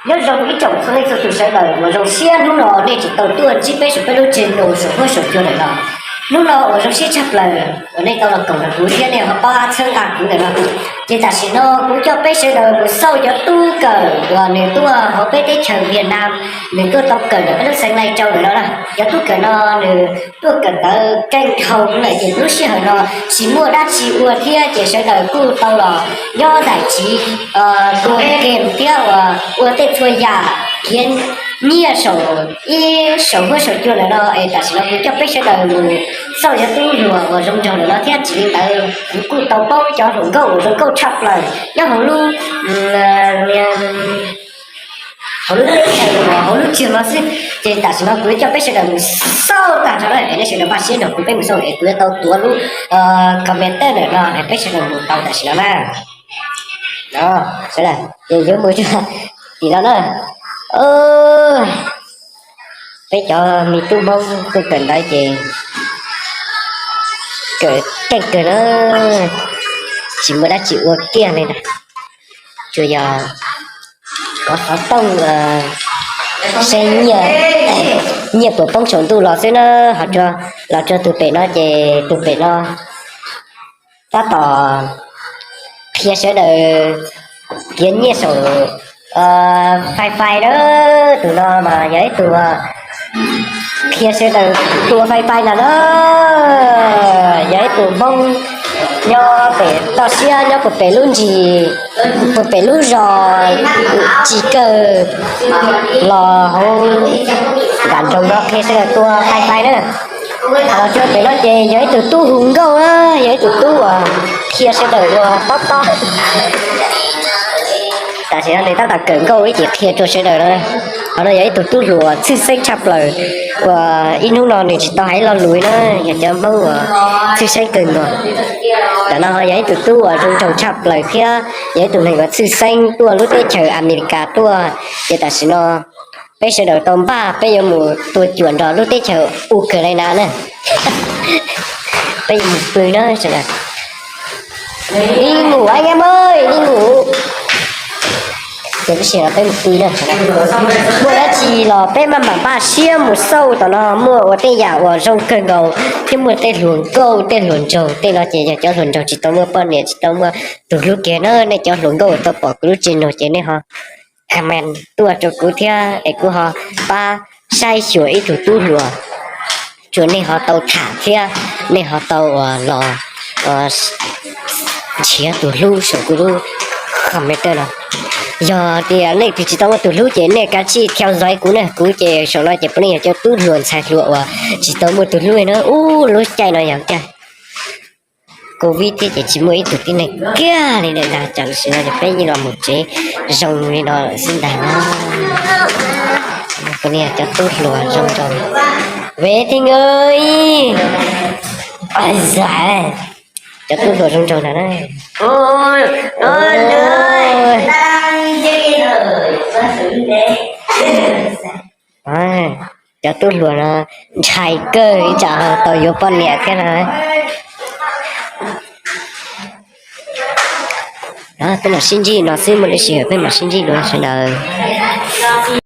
Nyob zoo ib tsoom txhua leej txhua tus sawv daws uas zoo siab hnub no nej tseem tau tuaj ntsib peb saum peb lub channel saum huab saum cua ntawm no. Hnub no uas zoo siab tshaj plaws uas nej tau los koom nrog kuv thiab nej ho paub txhawb nqa kuv ntawm no. Ces tam sim no kuv coj peb sawv daws mus xauj cov tub kawm uas nws tuaj hauv peb teb chaws Vietnam, nws tuaj tau kawm ntawm peb lub xeev Lai Châu ntawm no na. Cov tub kawm no nws tuaj kawm ntawv keej dhau lawm ces lub sij hawm no tsis muaj dab tsi ua thiab ces sawv daws kuj tau los nyob daim tsiv tua game thiab uas ua tej txhua yam khiav nyiaj saum ib saum huab saum cua ntawm no es tam sim no kuv coj peb sawv daws mus xauj cov tub hluas uas zoo nraug ntawm no thiab tsis li ntawd kuv kuj tau paub cov hluas nkauj uas zoo nkauj tshaj plaws nyob hauv lub hauv lub teb chaws uas hauv lub tsev no xwb. Ces tam sim no kuv yuav coj peb sawv daws mus xauj tag nrho na es nej sawv daws npaj siab nrog kuv peb mus xauj es kuv yuav tau tuav lub computer ntawm no es peb sawv daws mus tau tam sim no na. Sawv daws ces yuav mus tim no na. Peb cov me tub Hmoob tuaj kawm ntawv ces kawm keej kawg na, tsis muaj dab tsi ua kiag li ntag, tsuas yog kov xov tooj seb nyiaj puas poob saum ntuj los xwb na. Ho los txog tus pem no ces tus pem no tab tom qhia sawv daws khiav nyiaj saum fai fai na. Tus no mas yog ib tug qhia sawv daws tua fai fai ntag na. Yog ib tug Hmoob nyob pem toj siab nyob puag pem lub ntsis, puag pem lub zos Tsis Kawg los hauv nram nroog no qhia sawv daws tua fai fai na. Los txog pem no ces yog ib tug tub hu nkauj na, yog ib tug tub uas qhia sawv daws ua tob tob. Tam sim no nws tab tom kawm nkauj ib chim qhia rau sawv daws no. Qhov no yog ib tug tub hluas txhwj xeeb tshaj plaws uas ib hnub no nws tsis tau hais lo lus na, yog cov Hmoob uas txhwj xeeb kawg nkaus. Ntawm no yog ib tug tub uas zoo nraug tshaj plaws thiab yog ib tug neeg uas txhwj xeeb tuaj lub teb chaws Amelikas tuaj. Ces tam sim no peb sawv daws tau npaj peb yuav mus tua cuam nrog lub teb chaws Ukraine na. Peb yuav mus pw na sawv daws. Đi ngủ anh em ơi, đi ngủ. Ces lub sij hawm no peb mus pw na. Muaj dab tsi los peb maj mam npaj siab mus xauj tom no muaj ua tej yam uas zoo kawg nkaus thiab muaj tej hluas nkauj tej hluas nraug. Tej no ces yog cov hluas nraug tsis tau muaj poj niam tsis tau muaj tus hlub kiag na. Nej cov hluas nkauj tau pom kuv lub channel ces nej ho comment tuaj rau kuv thiab es kuv ho pab saib xyuas ib tug tub hluas rau nej ho tau tham thiab nej ho tau uas los nrhiav tus hlub saum kuv lub comment no. Yog tias leej twg tsis tau muaj tus hlub ces nej kav tsij theo dõi kuv na, kuv ces saum no ces puav leej yog cov tub hluas ntxhais hluas uas tsis tau muaj tus hlub na. Ub, lub caij no yog caij covid thiab ces tsis muaj ib tug tib neeg kiag li ntag. Tam sim no ces peb yeej los mus tsev zoo li no lawm xwb ntag na. Kuv niag cov tub hluas zoo nraug. Ve thi ngơi. Cov tub hluas zoo nraug ntag na. Cov tub hluas no ntshai kawg ib tsam tau yuav poj niam thiab na. Peb mam sib ntsib no xwb, muaj lub sij hawm peb mam sib ntsib dua sawv daws.